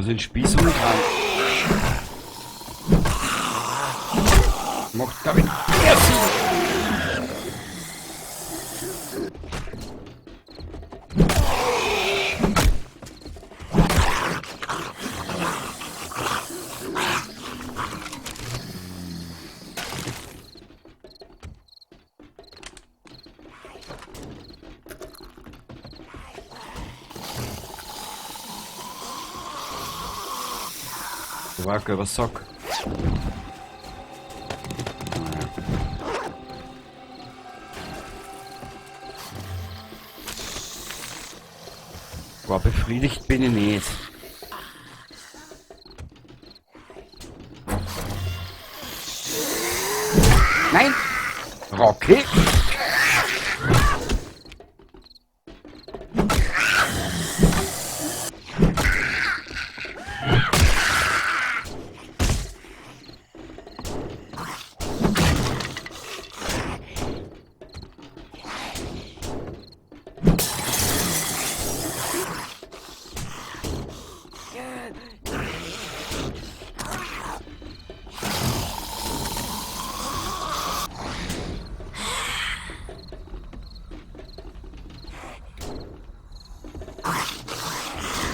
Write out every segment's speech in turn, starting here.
Muss ich den Spieß umdrehen? Macht, glaub ich, mehr Sinn. Da war ein gelber Sack. Naja. Boah, befriedigt bin ich nicht. Nein! Rocky!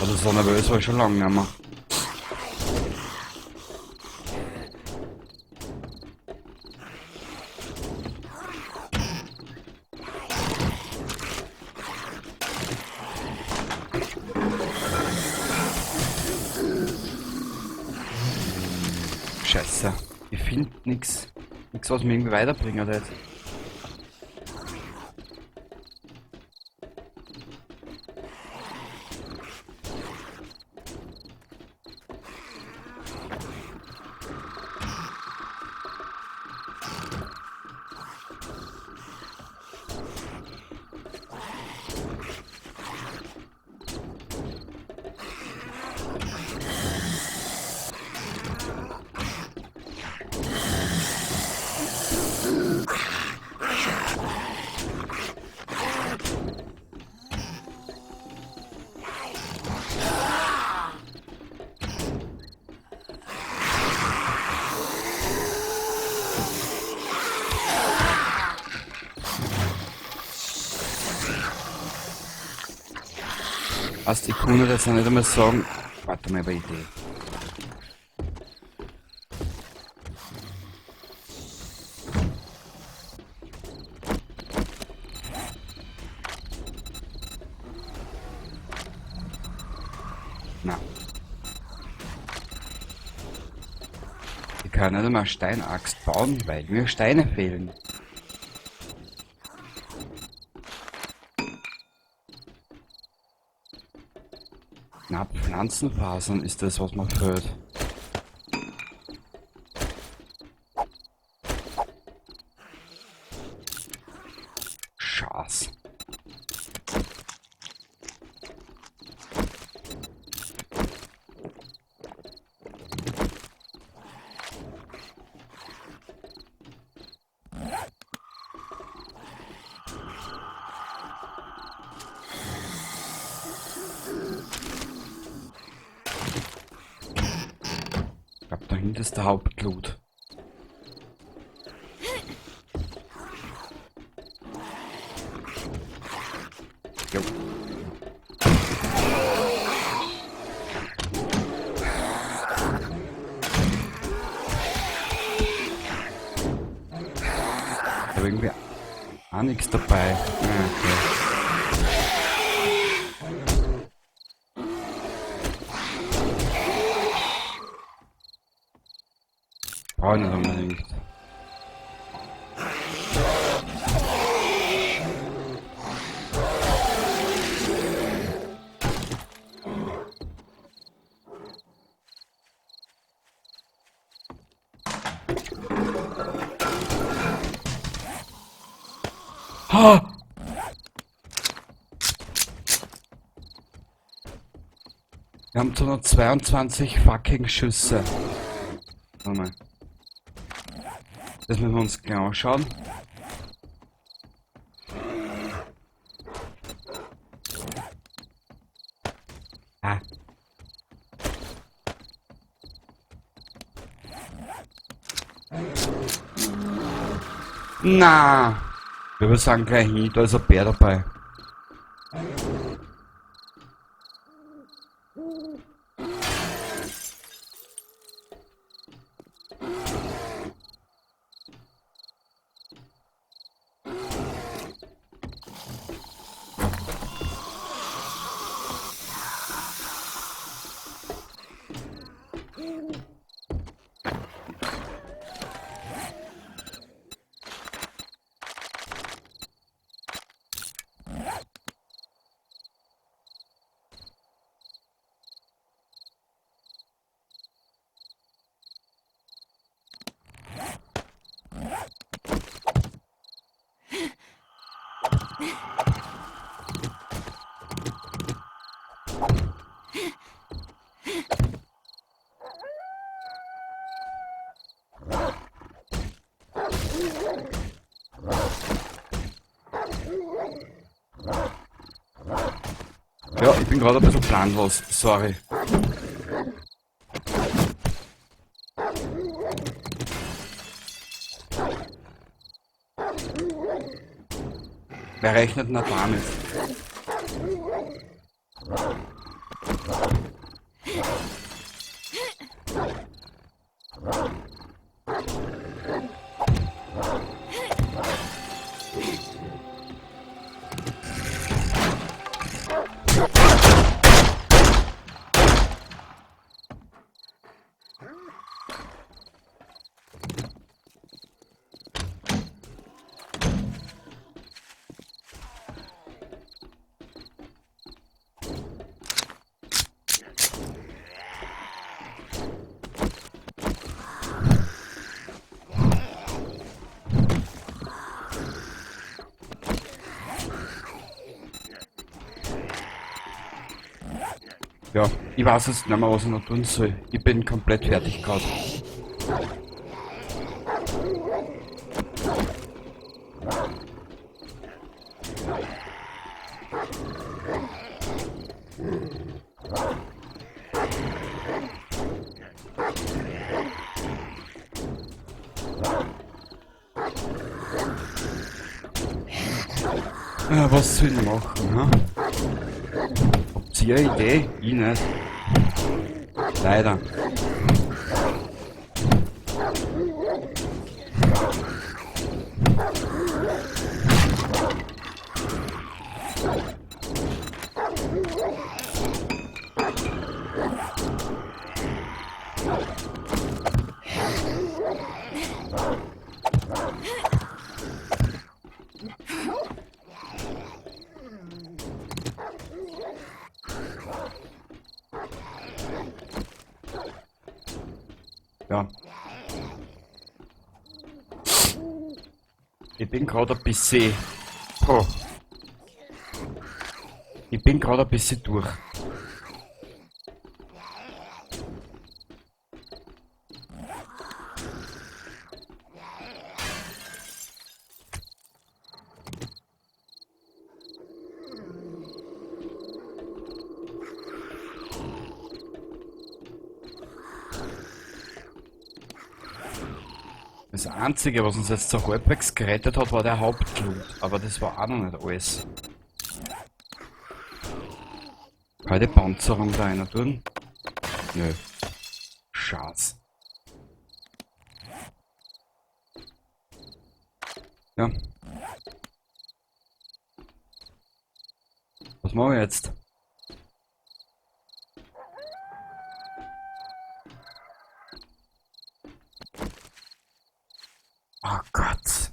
Also so nervös war ich schon lange nicht mehr. Scheiße. Ich finde nix. Nix, was mir irgendwie weiterbringen wird. Heißt, ich kann das nicht einmal sagen. Warte mal, bei Idee. Na. Ich kann nicht einmal eine Steinaxt bauen, weil mir Steine fehlen. Na, Pflanzenfasern ist das, was man fehlt. Schaß. Ich glaub, da hinten ist der Hauptloot. Jo. Aber irgendwie auch nichts dabei. Ah, okay. Brauche ich nicht unbedingt. Ha! Wir haben 222 fucking Schüsse. Warte mal. Das müssen wir uns genau anschauen. Ah. Na, wir sagen gleich hin, da ist ein Bär dabei. Ja, ich bin gerade ein bisschen planlos, sorry. Wer rechnet denn damit? Ja, ich weiß jetzt nicht mehr, was ich noch tun soll. Ich bin komplett fertig gerade. Ja, was soll ich machen, hm? Habt ihr eine Idee? Ich nicht. Leider. Ja. Ich bin gerade ein bisschen... Oh. Ich bin gerade ein bisschen durch. Das Einzige, was uns jetzt so halbwegs gerettet hat, war der Hauptloot. Aber das war auch noch nicht alles. Kann ich die Panzerung da einer tun? Nö. Schatz. Ja. Was machen wir jetzt? Oh Gott.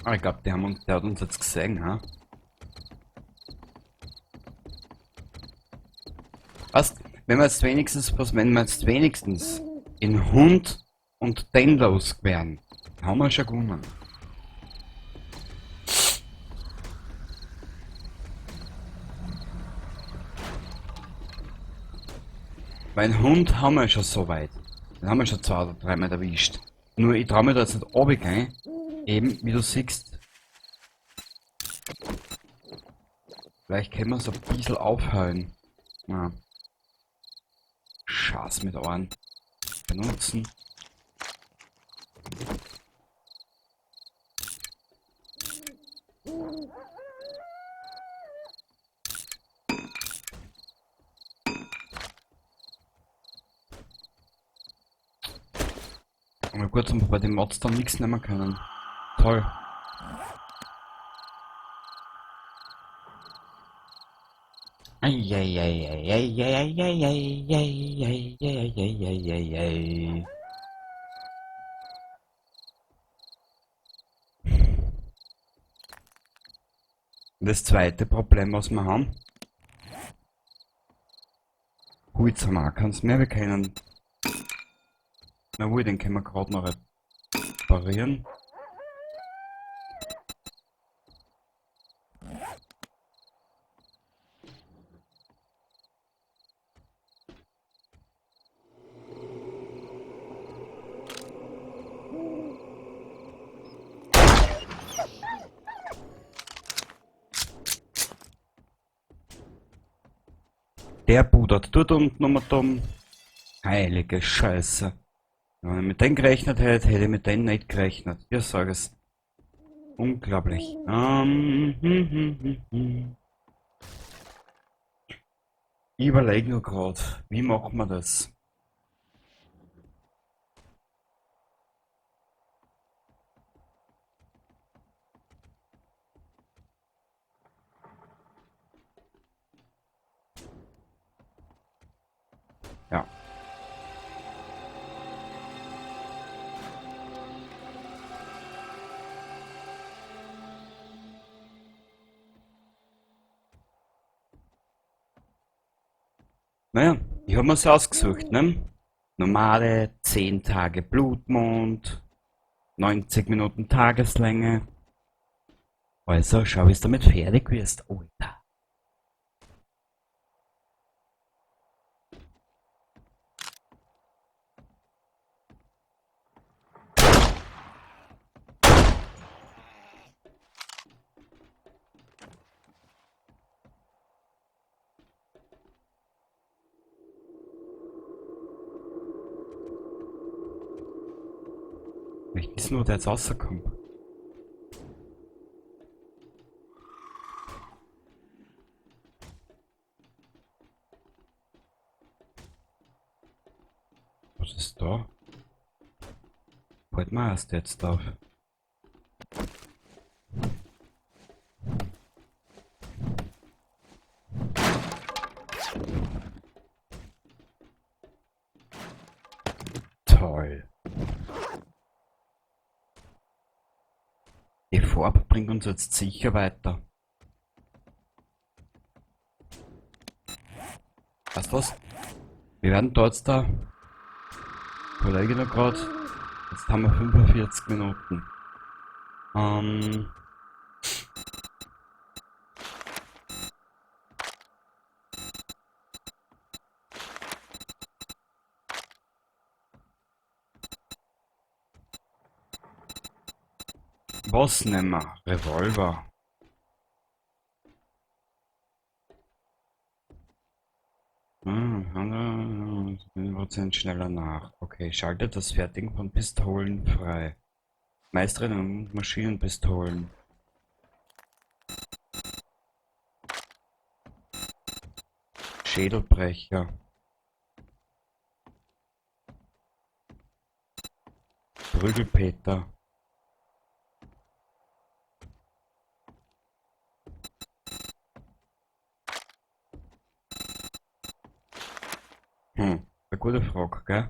Ah, ich glaub, der hat uns jetzt gesehen, ha? Was? Wenn wir jetzt wenigstens, was, wenn wir jetzt wenigstens in Hund und den los wären, haben wir schon gewonnen. Mein Hund haben wir schon so weit. Den haben wir schon 2 oder 3 Mal erwischt. Nur ich trau mir da jetzt nicht runtergehen. Eben, wie du siehst. Vielleicht können wir es ein bisschen aufhören. Ja. Schaß mit Ohren. Benutzen. Aber gut, haben wir bei den Mods dann nichts nehmen können. Toll. Eieieiei. Und das zweite Problem, was wir haben, Holz haben wir auch keins mehr, wir können. Na wohl, den können wir grad noch reparieren. Der pudert dort unten nochmal dumm. Heilige Scheiße. Wenn ich mit dem gerechnet hätte, hätte ich mit dem nicht gerechnet. Ich sag es. Unglaublich. Ich überlege nur grad, wie macht man das? Ja. Naja, ich hab mir's ausgesucht, ne? Normale 10 Tage Blutmond, 90 Minuten Tageslänge. Also, schau, wie du damit fertig wirst, Alter. Ich weiß nur, der jetzt rauskommt. Was ist da? Fällt mir erst jetzt auf. Toll. Die Farbe bringt uns jetzt sicher weiter. Weißt du was? Wir werden da jetzt da. Kollege noch grad. Jetzt haben wir 45 Minuten. Was nehmen wir? Revolver. 100% schneller nach. Okay, schaltet das Fertigen von Pistolen frei. Meisterin und Maschinenpistolen. Schädelbrecher. Prügelpeter. Eine gute Frage, gell?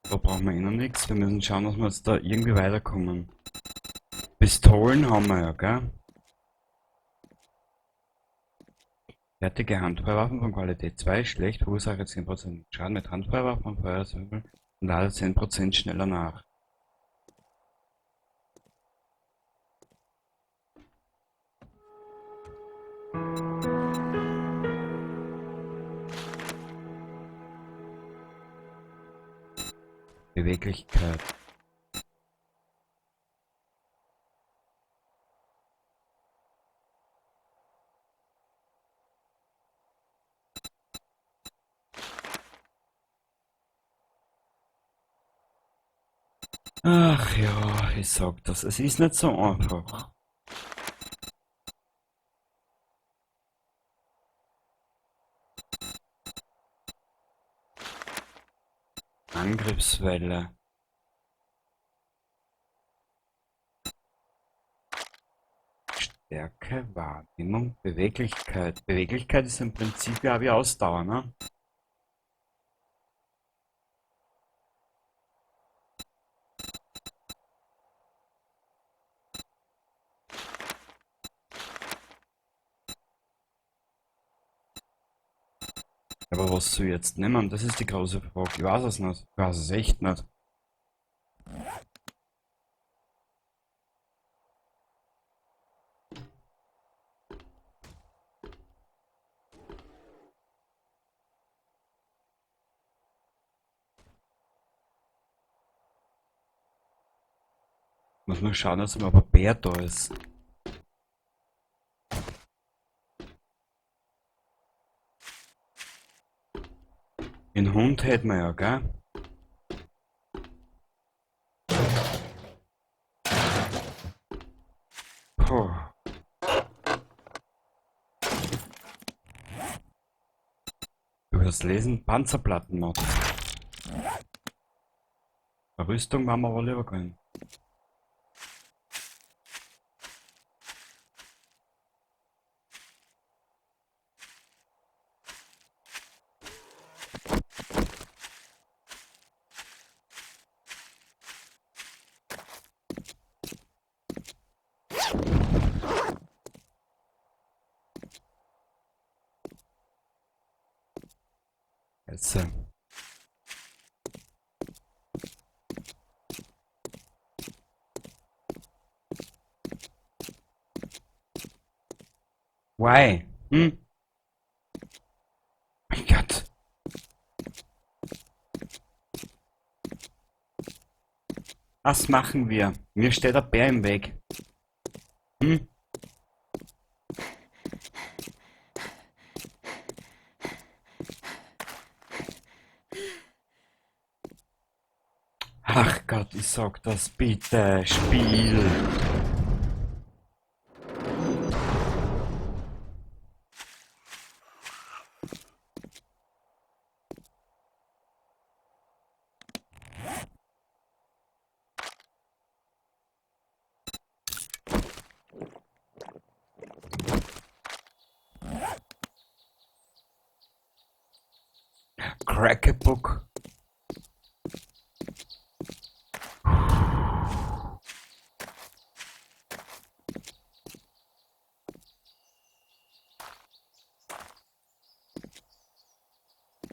Da brauchen wir eh noch nix. Wir müssen schauen, dass wir jetzt da irgendwie weiterkommen. Pistolen haben wir ja, gell? Fertige Handfeuerwaffen von Qualität 2, schlecht, verursache 10% Schaden mit Handfeuerwaffen und Feuersäulen und lade 10% schneller nach. Beweglichkeit. Ach ja, ich sag das, es ist nicht so einfach. Angriffswelle. Stärke, Wahrnehmung, Beweglichkeit. Beweglichkeit ist im Prinzip ja wie Ausdauer, ne? Aber was soll ich jetzt nehmen? Das ist die große Frage. Ich weiß es nicht. Ich weiß es echt nicht. Muss nur schauen, dass immer ein Bär da ist. Den Hund hätten wir ja, gell? Puh. Du wirst lesen, Panzerplattenmod. Rüstung waren wir wohl lieber können. Jetzt. Why? Hm? Mein Gott. Was machen wir? Mir steht der Bär im Weg. Hm? Ach Gott, ich sag das bitte, Spiel. Crack a book.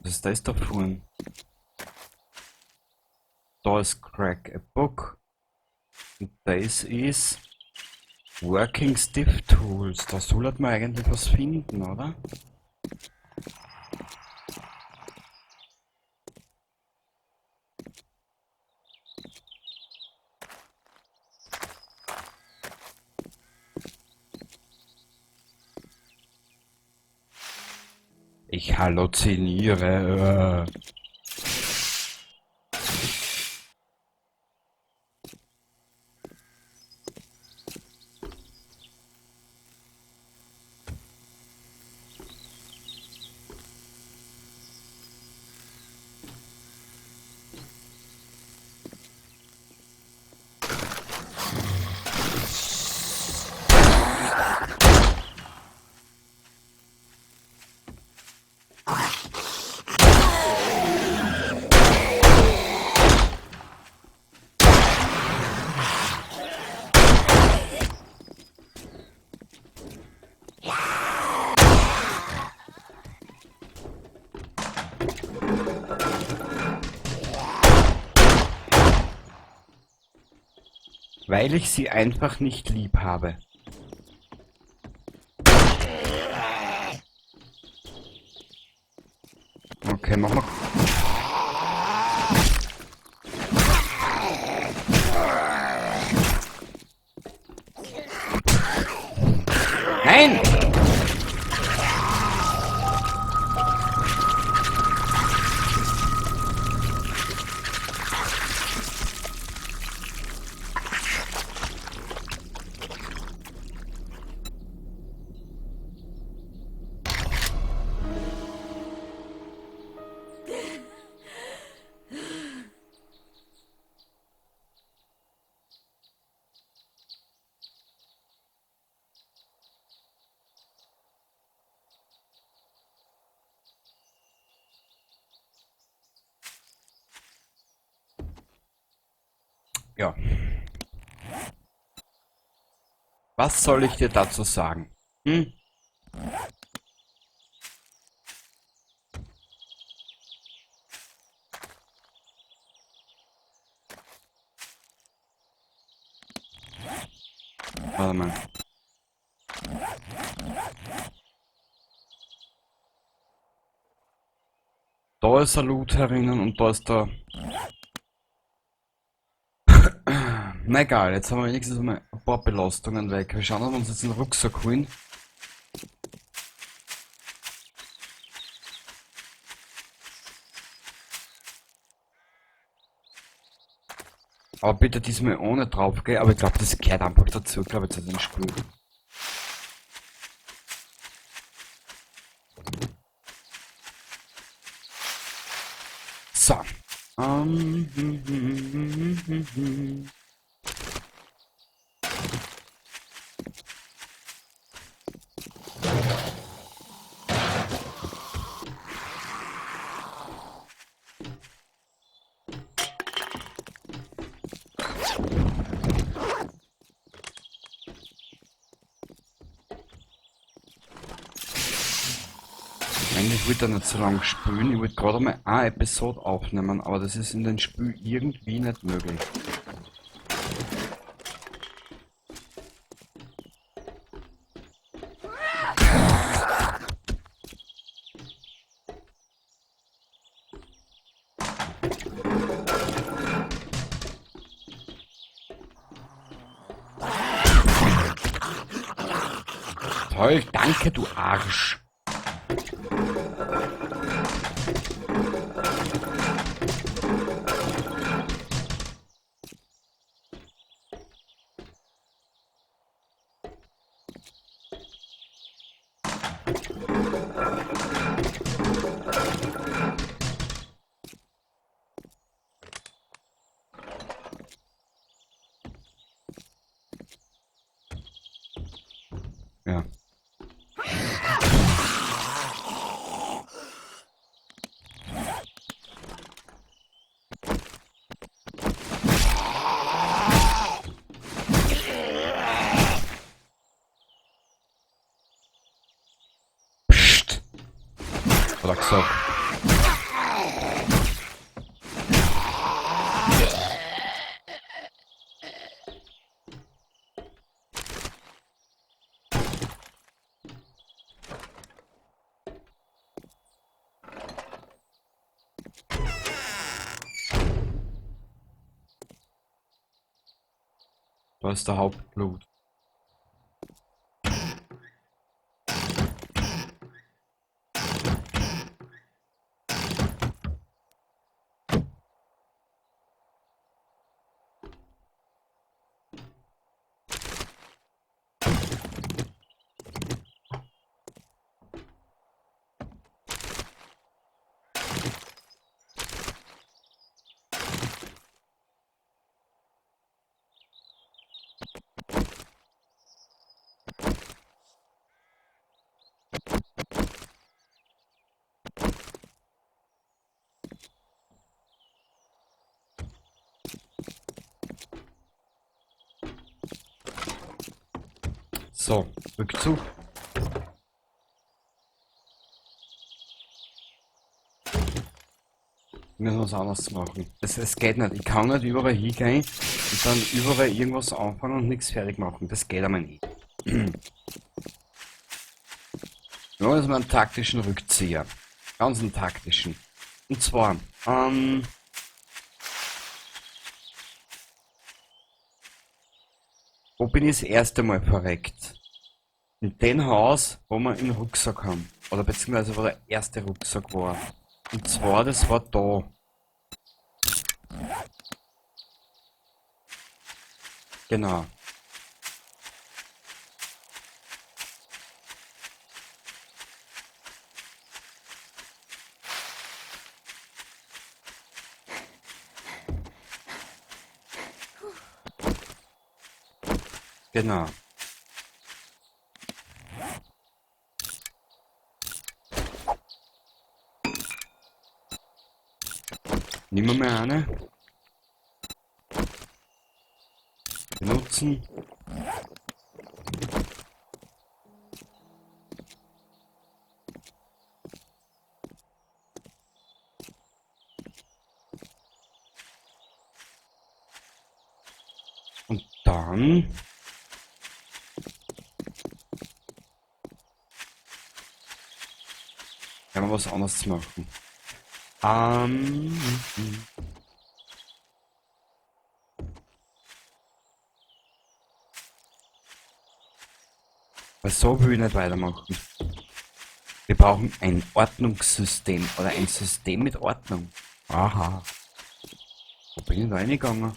Was ist das da vorne? Da ist Crack a Book. Und das ist Working Stiff Tools. Da sollte man eigentlich was finden, oder? Ich halluziniere. Weil ich sie einfach nicht lieb habe. Okay, machen wir. Nein! Ja. Was soll ich dir dazu sagen? Hm? Warte mal. Da ist der Loot herinnen und da ist der... Na egal, jetzt haben wir wenigstens mal ein paar Belastungen weg. Wir schauen, ob wir uns jetzt einen Rucksack holen. Aber bitte diesmal ohne drauf gehen. Aber ich glaube, das gehört einfach dazu, glaube ich, zu dem Spiel. So. Eigentlich wollte ich nicht so lange spielen, ich wollte gerade mal eine Episode aufnehmen, aber das ist in dem Spiel irgendwie nicht möglich. Toll, danke, du Arsch. Ja. Psst. Hat er gesagt. Da ist der Hauptblut. So, Rückzug. Wir müssen was anderes machen. Es geht nicht. Ich kann nicht überall hingehen und dann überall irgendwas anfangen und nichts fertig machen. Das geht einmal nicht. Wir machen jetzt mal einen taktischen Rückzieher. Ganz einen taktischen. Und zwar, wo bin ich das erste Mal verreckt? In dem Haus, wo wir einen Rucksack haben. Oder beziehungsweise wo der erste Rucksack war. Und zwar, das war da. Genau. Genau. Nehmen wir mal eine. Benutzen. Und dann werden wir was anderes machen. Weil so will ich nicht weitermachen. Wir brauchen ein Ordnungssystem oder ein System mit Ordnung. Aha. Wo bin ich da reingegangen?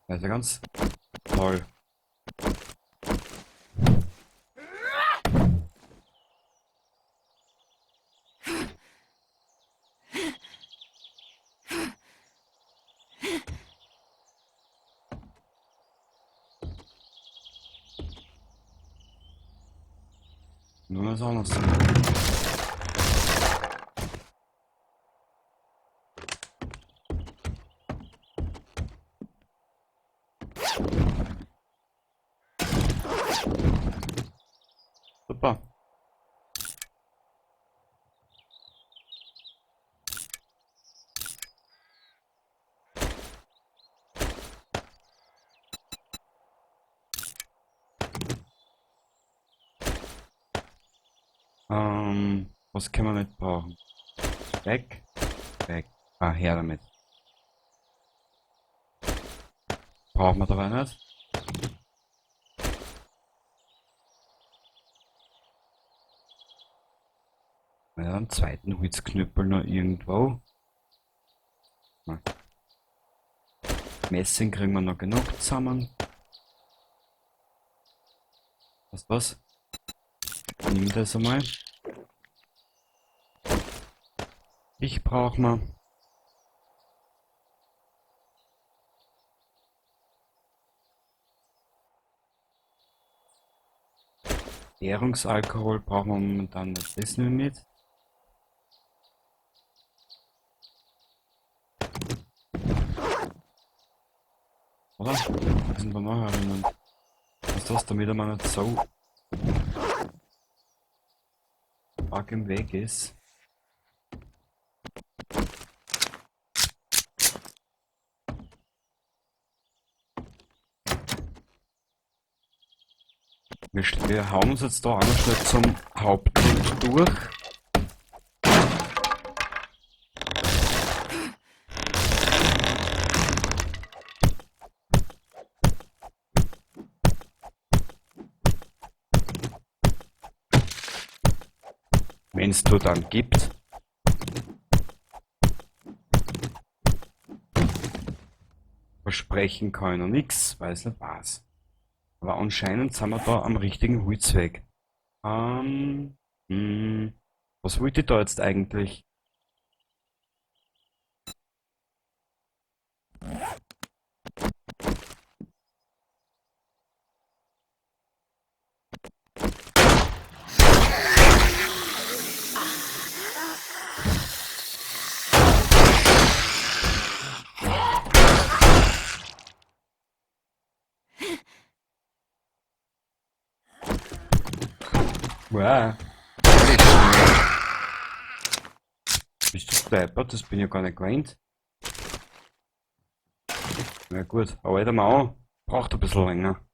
Das ist ja ganz toll. Nur was anderes. Super. Was können wir nicht brauchen? Weg, weg. Ah, her damit. Brauchen wir dabei nicht? Ja, einen zweiten Holzknüppel noch irgendwo. Na. Messing kriegen wir noch genug zusammen. Weißt du was? Nimm das einmal. Ich brauch mal. Gärungsalkohol brauchen wir momentan nicht. Das nehmen wir mit. Oder? Was sind da noch erinnern? Was ist das, damit er mal nicht so arg im Weg ist? Wir hauen uns jetzt da auch noch schnell zum Hauptpunkt durch. Wenn's da dann gibt. Versprechen kann ich noch nix, weiß nicht was. Aber anscheinend sind wir da am richtigen Holzweg. Was wollte ich da jetzt eigentlich? Wow. Nicht schnell. Bist du deppert? Das bin ich ja gar nicht gewöhnt. Na gut, aber halt mal an. Braucht ein bisschen länger.